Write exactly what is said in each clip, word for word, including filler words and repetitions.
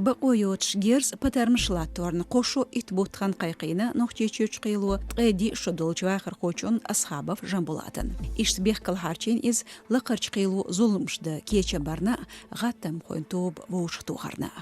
Бакъо йоцуш герз патармаш латторна кхо шо итт бутт хан кхайкхийна Нохчийчуьрчу кхело ткъе диъ шо долчу вахархочун Асхабов Жамбулатан. Иштта бехкала хьарчийна иза лакхарчу кхело зуламаш дан кечам барна а, гӀаттамхойн тоба вовшахтохарна а.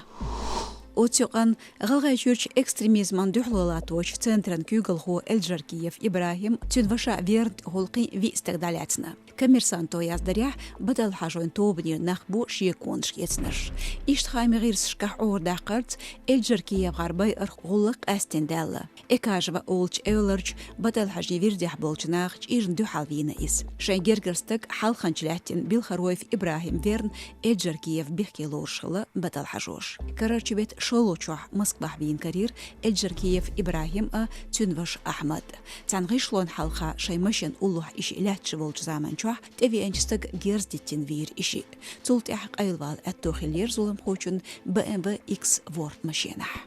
Оцу юкъанна ГӀалгӀайчуьрчу экстремизман дуьхьало латточу центран куьйгалхо Эльджаркиев ИбрахӀим, цуьнан ваша Верна тӀе гӀуллакхийн виъ стаг дӀалаьцна. Коммерсанто яздарехь, баталхьажойн тобанера нах бу шеконашка эцнарш. Иштта хаамийн гӀирсашкахь Ӏорадаккхарца, Эльджаркиевгара байарх гӀуллакх къаьстина даьлла. Экажево олучу эвларчу баталхьажийн вирдехь болчу наха чӀирна дуьхьал вийна иза. Шайн гергара стаг хьалханча лаьттина Билхароев ИбрахӀим Верна Эльджаркиев бехке лоруш хилла баталхьажоша. Карарчу беттан шолгӀачохь Москвахь вийна карийра Эльджаркиев ИбрахӀим а, цуьнан ваша Ахьмад. Цхьана гӀишлонна хьалха шайн машен уллохь и шиъ лаьтташ волчу заманчохь тӀевеанчу стага герз диттина вийра и шиъ. Цул тӀаьхьа къайлавала аьтто хиллера зуламхочун БМВ Икс ворхӀ машенахь.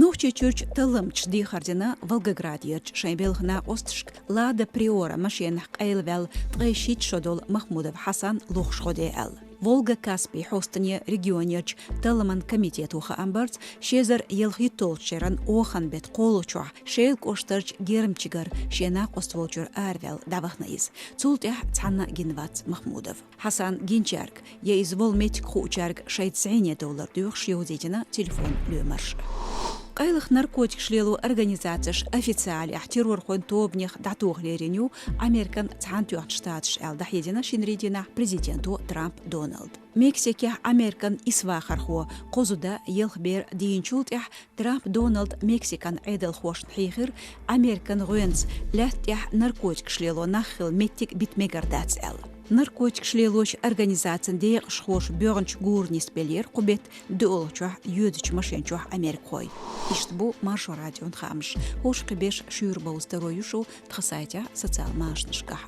Нохчийчуьрчу талламчаша дехар дина Волгоградерчу шайн белхан накъосташка Лада Приора машенахь къайлаваьлла ткъе шийтта шо долу Махмудов Хьасан лохуш гӀо де аьлла. Волга-Каспий хьостане регионерчу талламан комитето хаам барца, ши эзар ялхитталгӀачу шеран оханан беттан кхоалгӀачохь Шелан кӀоштарчу Гермчигара шен накъост волчуьра араваьлла дӀавахана иза. Цул тӀаьхьа цхьанна а гина вац Махмудов. Хьасан гинчаьрга, я иза волу меттиг хуучаьрга шайца зӀене довлар доьхуш йовзийтина телефон лоьмарш. Къайлаха наркотикаш лело организацеш официалехь террорхойн тобанех дӀатоха лерина ю Американ Цхьаьнатоьхначу Штаташ аьлла, дӀахьедина шинарин дийнахь президенто Трамп Доналда. Мексикехь Американ исвахархо кхо зуда, ялх бер дийначул тӀаьхьа Трамп Доналда Мексикан Ӏедалхошна хьийхира Американ гӀоьнца лаьтта тӀехь наркотикаш лело нах хилла меттиг бита мегар дац аьлла. Наркотикаш лелочу организацин декъашхоша боьгӀначу гура нисбеллера кху беттан доьалгӀачохь йоьдучу машен чохь америкахой. Иштта бу Маршо радион хаамаш. ХӀорш кхин беш шуьйра бовза таро ю шу тхан сайтехь, социал машанашкахь.